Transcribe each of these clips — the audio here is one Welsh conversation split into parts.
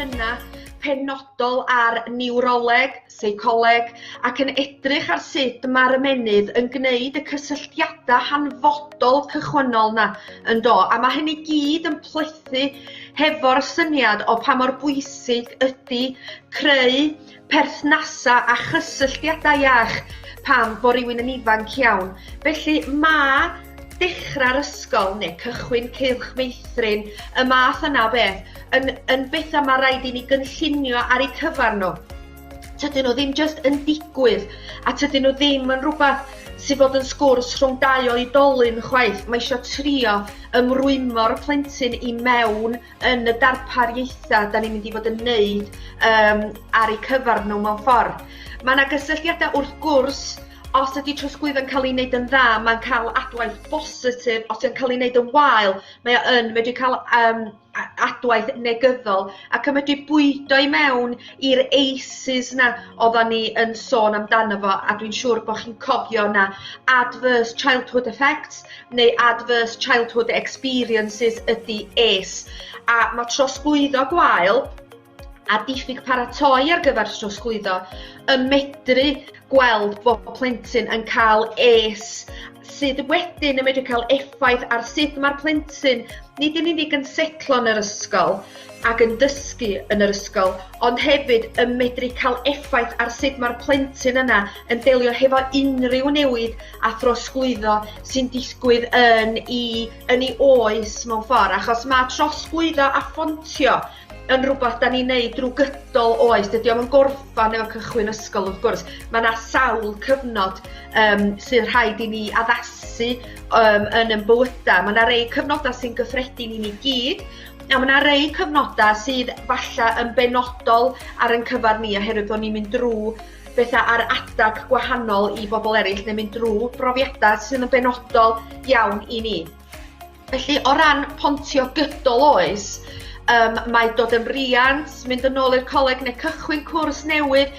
sesiynau penodol ar niwroleg, seicoleg, ac yn edrych ar sut mae'r ymennydd yn gwneud y cysylltiadau hanfodol cychwynnol 'na, yn do? A mae hyn i gyd yn plethu hefo'r syniad o pa mor bwysig ydy creu perthnasau a chysylltiadau iach pan fo rywun yn ifanc iawn. Felly mae dechrau'r ysgol neu cychwyn cylch meithrin, y math yna o beth, yn, yn bethau mae rhaid i ni gynllunio ar eu cyfer nhw. Tydyn nhw ddim jyst yn digwydd, a tydyn nhw ddim yn rhywbeth sydd fod yn sgwrs rhwng dau oedolyn chwaith. Mae eisiau trio ymrwymo'r plentyn i mewn yn y darpariaethau da ni'n mynd i fod yn neud um, ar eu cyfer nhw mewn ffordd. Mae yna gysylltiadau wrth gwrs os ydy trosglwyddo'n cael ei wneud yn dda, mae'n cael adwaith bositif, os yw'n cael ei wneud yn wael, mae o yn medru cael um, adwaith negyddol ac yn medru bwydo i mewn i'r ACEs 'na oddan ni yn sôn amdano fo a dwi'n siŵr bod chi'n cofio 'na adverse childhood effects neu adverse childhood experiences ydy ACE a ma' trosglwyddo gwael a diffyg paratoi ar gyfer trosglwyddo yn medru gweld bod plentyn yn cael ACE sydd wedyn yn medru cael effaith ar sut mae'r plentyn nid yn unig yn setlo yn yr ysgol ac yn dysgu yn yr ysgol, ond hefyd yn medru cael effaith ar sut mae'r plentyn yna yn delio hefo unrhyw newid a throsglwyddo sy'n digwydd yn 'i yn 'i oes mewn ffordd, achos mae trosglwyddo a phontio yn rhywbeth da ni'n neud drwy gydol oes. Dydy o'm yn gorffan efo cychwyn ysgol wrth gwrs. Mae yna sawl cyfnod um, sydd rhaid i ni addasu um, yn yn bywydau. Mae yna rei cyfnodau sy'n gyffredin i ni gyd, a mae yna rei cyfnodau sydd falle yn benodol ar ein cyfer ni oherwydd bod ni'n mynd drwy bethau ar adag gwahanol i bobl eraill neu mynd drwy brofiadau sydd yn benodol iawn i ni. Felly, o ran pontio gydol oes, um, mae dod yn riant, mynd yn ôl i'r coleg neu cychwyn cwrs newydd.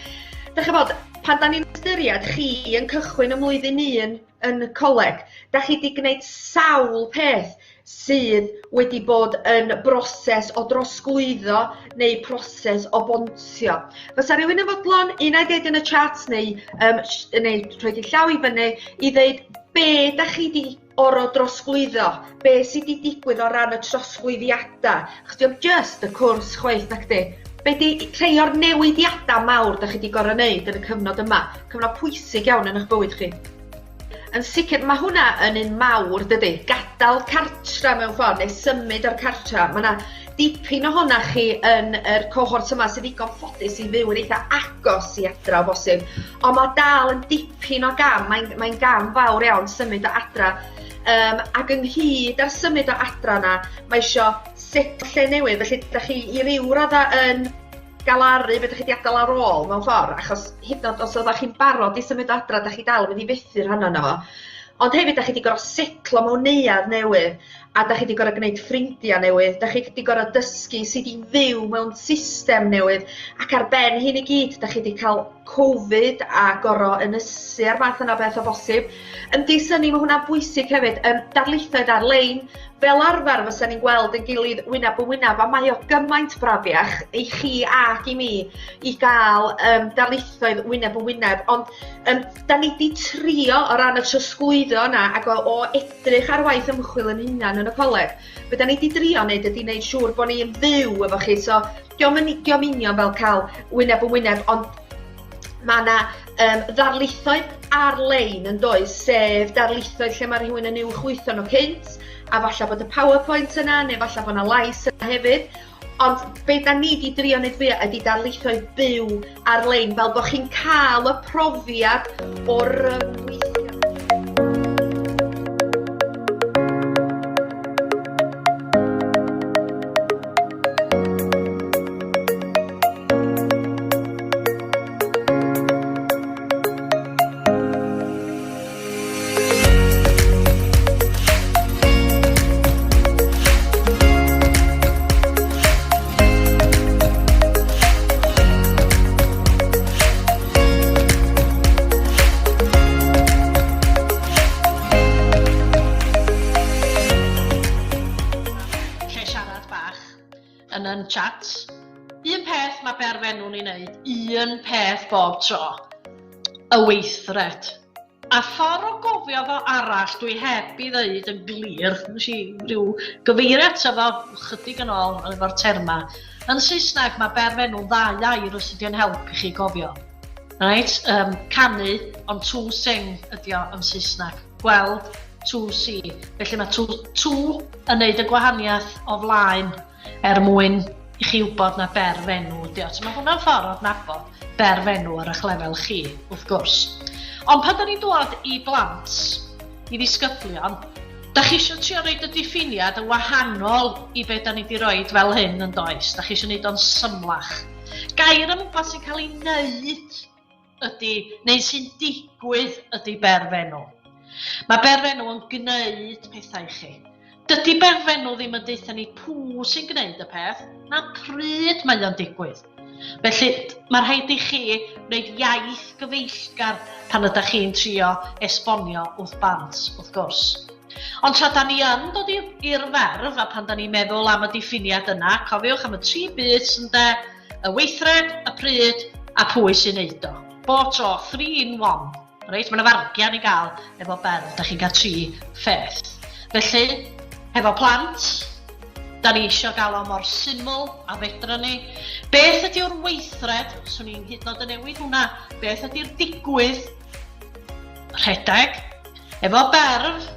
Dych chi'n bod, pan da ni'n ystyried chi yn cychwyn ym mlwyddyn un yn y coleg, da chi wedi gwneud sawl peth sydd wedi bod yn broses o drosglwyddo neu proses o bontio. Fysa rhywun yn fodlon un ai ddeud yn y chat neu, um, neu rhoi i llaw i fyny i ddeud be da chi wedi or'o' drosglwyddo, be' sy 'di digwydd o ran y trosglwyddiada', achos 'di o'm jyst y cwrs chwaith nacdi? Be' 'di rhei o'r newidiada' mawr 'dach chi 'di gor'o' neud yn y cyfnod yma? Cyfnod pwysig iawn yn 'ych bywyd chi. Yn sicr, ma' hwnna yn un mawr dydi? Gadal cartra mewn ffordd neu symud o'r cartra. Ma' 'na dipyn ohonach chi yn yr cohort yma sydd ddigon ffodus i fyw yn eitha agos i adra o bosib, ond ma' dal yn dipyn o gam, mae'n mae gam fawr iawn symud o adra. Um, ac ynghyd â'r symud o adra yna, mae eisiau set lle newydd, felly da chi i ryw radda yn galaru beth ydych chi wedi adael ar ôl mewn ffordd, achos hyd yn oed os oeddech chi'n barod i symud o adra, da chi dal yn mynd i fethu rhan ohono fo. Ond hefyd, da chi wedi gorfod setlo mewn neuadd newydd, a da chi wedi gorfod gwneud ffrindiau newydd, da chi wedi gorfod dysgu sut i fyw mewn system newydd, ac ar ben hyn i gyd, da chi wedi cael Covid a gorfod ynysu a'r math yna o beth o bosib. Yndi, Sunny, mae hwnna'n bwysig hefyd. Um, darlithoedd ar-lein, fel arfer fysa ni'n gweld yn gilydd wyneb yn wyneb, a mae o gymaint brafiach i chi ac i mi i gael um, darlithoedd wyneb yn wyneb, ond um, da ni 'di trio o ran y trosglwyddo yna ac o, o edrych ar waith ymchwil yn hunan yn y coleg, be da ni 'di drio wneud ydy wneud siŵr bod ni'n fyw efo chi, so dio'm yn dio'm union fel cael wyneb yn wyneb, ond mae yna um, ddarlithoedd ar-lein yn does, sef darlithoedd lle mae rhywun yn uwchlwytho nhw cynt, a falle bod y PowerPoint yna, neu falle bod yna lais yna hefyd. Ond be da ni 'di drio neud fwya ydi darlithoedd byw ar-lein fel bo' chi'n cael y profiad o ryngweithio. Lle siarad bach yn yn chat. Un peth mae berfenw'n ei wneud, un peth bob tro, y weithred. A ffordd o gofio fo arall, dwi heb i ddeud yn glir, nes i ryw gyfeirio ato fo chydig yn ôl efo'r terma. Yn Saesneg mae berfenw'n ddau air os ydy o'n help i chi gofio. Right? Canu, ond to sing ydy o yn Saesneg. Gweld, to see. Felly mae to, to yn neud y gwahaniaeth o flaen er mwyn i chi wybod na berfenw ydy o. So mae hwnna'n ffordd o adnabod berfenw ar eich lefel chi, wrth gwrs. Ond pan da ni'n dod i blant, i ddisgyblion, da chi eisiau trio roed y diffiniad yn wahanol i be da ni wedi roed fel hyn yn does. Da chi eisiau gwneud o'n symlach. Gair am wbath sy'n cael ei wneud ydy, neu sy'n digwydd ydy berfenw. Mae berfenw yn gwneud pethau i chi. Dydy berfenw ddim yn deutha ni pw sy'n gwneud y peth, na pryd mae o'n digwydd. Felly, mae rhaid i chi wneud iaith gyfeillgar pan ydych chi'n trio esbonio wrth bant, wrth gwrs. Ond tra da ni yn dod i'r ferf, a pan da ni'n meddwl am y diffiniad yna, cofiwch am y tri bits ynde, y weithred, y pryd, a pwy sy'n neud o. Bob tro, 3 in 1. Reit, mae yna fargian i gael efo berf, da chi'n cael tri pheth. Felly, hefo plant, da ni eisiau gael o mor syml a fedra ni. Beth ydy'r weithred? Swn i'n hyd yn oed yn newid hwnna. Beth ydy'r digwydd? Rhedeg. Efo berf,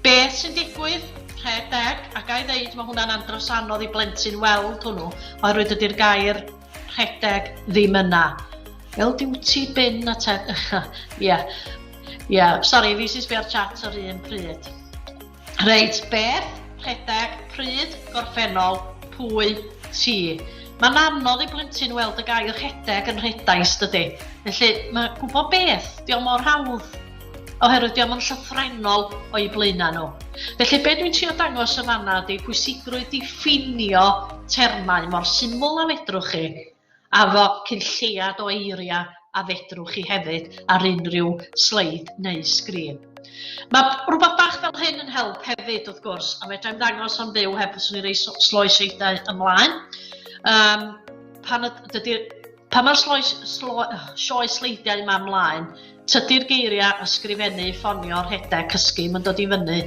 beth sy'n digwydd? Rhedeg. A ga i ddeud, mae hwnna'n andros anodd i blentyn weld hwnnw, oherwydd dydy'r gair rhedeg ddim yna. Fel duty bin a te... Ie. Ie, sori, fi sy'n sbio ar chat ar un pryd. Reit, beth, rhedeg, pryd, gorffennol, pwy, ti. Mae'n anodd i blentyn weld y gair rhedeg yn rhedais, dydy. Felly, mae gwybod beth, di o mor hawdd, oherwydd di o'm yn llythrennol o'i blaenau nhw. Felly, be dwi'n trio dangos yn fanna ydy pwysigrwydd diffinio termau mor syml a fedrwch chi, a fo cyn lleiad o eiriau a fedrwch chi hefyd ar unrhyw sleid neu sgrin. Mae rhywbeth bach fel hyn yn help hefyd, wrth gwrs, a fedra i'm ddangos o'n fyw heb fyswn i rei sloi sleidiau ymlaen. Pan dydy, pan mae'r sloi, slo, sioe sleidiau yma ymlaen, tydi'r geiriau ysgrifennu, ffonio, rhedeg, cysgu, mae'n dod i fyny.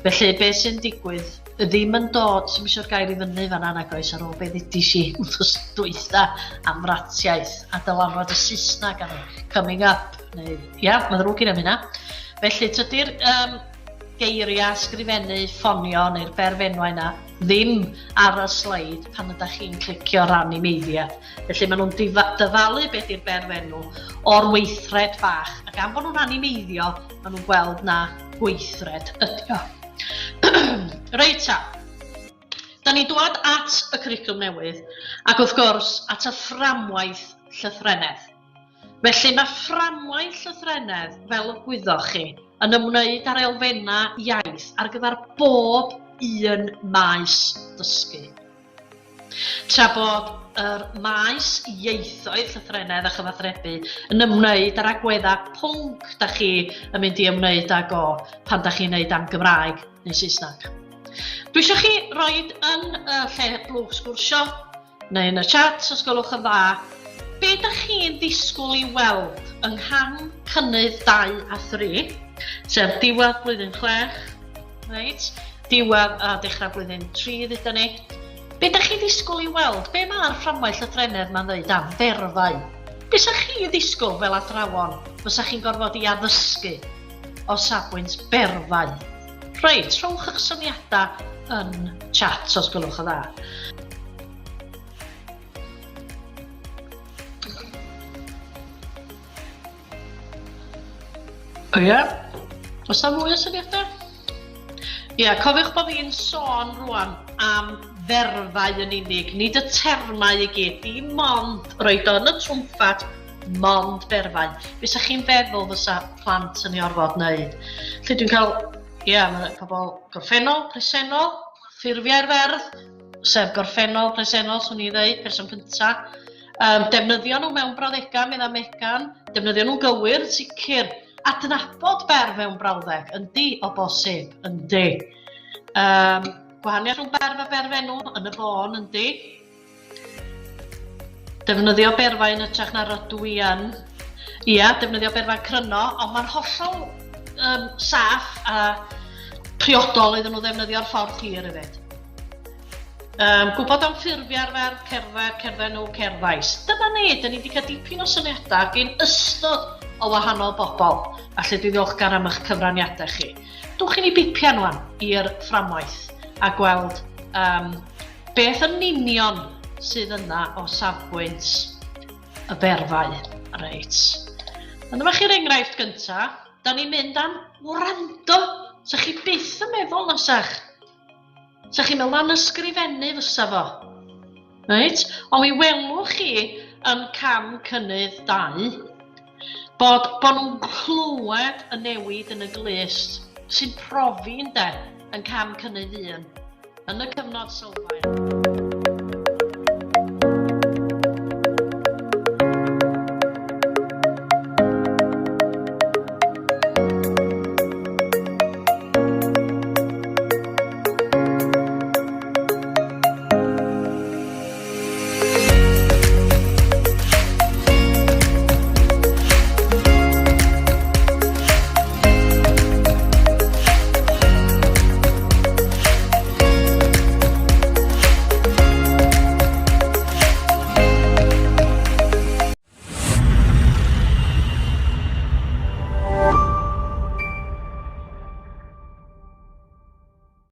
Felly, beth sy'n digwydd ddim yn dod, sy'n eisiau'r gair i fyny fan'na nag oes, ar ôl be ddudis i wythnos dwytha am fratiaith a dylanwad y Saesneg ar coming up, neu, ia, mae'n ddrwg gen i am hynna. Felly, tydi'r geiriau ysgrifennu, ffonio neu'r berfenwau yna ddim ar y sleid pan ydych chi'n clicio ranimeiddiad. Felly maen nhw'n dyfalu beth yw'r berfenw o'r weithred fach, a gan bod nhw'n animeiddio, maen nhw'n gweld na gweithred ydi o. Reit ta, da ni'n dod at y cwricwlwm newydd, ac wrth gwrs at y fframwaith llythrennedd. Felly mae fframwaith llythrennedd, fel y gwyddoch chi, yn ymwneud â'r elfennau iaith ar gyfer bob un maes dysgu. Tra bod yr maes ieithoedd llythrennedd a chyfathrebu yn ymwneud â'r agweddau pwnc da chi yn mynd i ymwneud ag o pan da chi'n neud am Gymraeg neu Saesneg. Dwi eisiau chi roed yn y lle blwch sgwrsio neu yn y chat os gwelwch yn dda, be da chi'n ddisgwyl i weld yng ngham cynnydd 2 a 3, sef diwedd blwyddyn 6, reit, diwedd a dechrau blwyddyn 3 ddeudan ni. Be da chi'n ddisgwyl i weld? Be mae'r fframwaith llythrennedd ma'n ddeud am ferfau? Be sa chi ddisgwyl fel athrawon fysa chi'n gorfod i addysgu o safbwynt berfau? Reit, rhowch eich syniadau yn chat os gwelwch yn dda. Ie. Oes 'na fwy o syniadau? Ie, cofiwch bod fi'n sôn rwan am ferfau yn unig, nid y termau i gyd, dim ond roed o yn y twmffat, mond berfau. Be sa chi'n feddwl fysa plant yn ei orfod wneud? Lle dwi'n cael, ie, mae pobl gorffennol, presennol, ffurfiau'r ferf, sef gorffennol, presennol, swn i'n dweud, person cynta. Defnyddio nhw mewn brawddegau, medda Megan. Defnyddio nhw'n gywir, sicr. Adnabod berf mewn brawddeg, yndi, o bosib, yndi. Gwahaniaeth rhwng berf a berfenw, yn y bôn, yndi. Defnyddio berfau yn hytrach na rydw i yn. Ia, defnyddio berfau cryno, ond mae'n hollol saff a priodol iddyn nhw ddefnyddio'r ffordd hir hefyd. Gwybod am ffurfiau'r ferf cerdded, cerdded nhw, cerddais. Dyna ni, dyn ni wedi cael dipyn o syniadau gyn ystod o wahanol bobl, a lle dwi ddiolchgar am eich cyfraniadau chi. Dwch i ni bipian wan i'r fframwaith a gweld beth yn union sydd yna o safbwynt y berfau. Reit. A dyma chi'r enghraifft gyntaf. Da ni'n mynd am wrando. Sa chi byth yn meddwl na sach? Sa chi'n meddwl am ysgrifennu fysa fo? Reit? Ond mi welwch chi yn cam cynnydd 2 bod nhw'n clywed y newid yn y glust sy'n profi ynde yn cam cynnydd 1 yn y cyfnod sylfaen.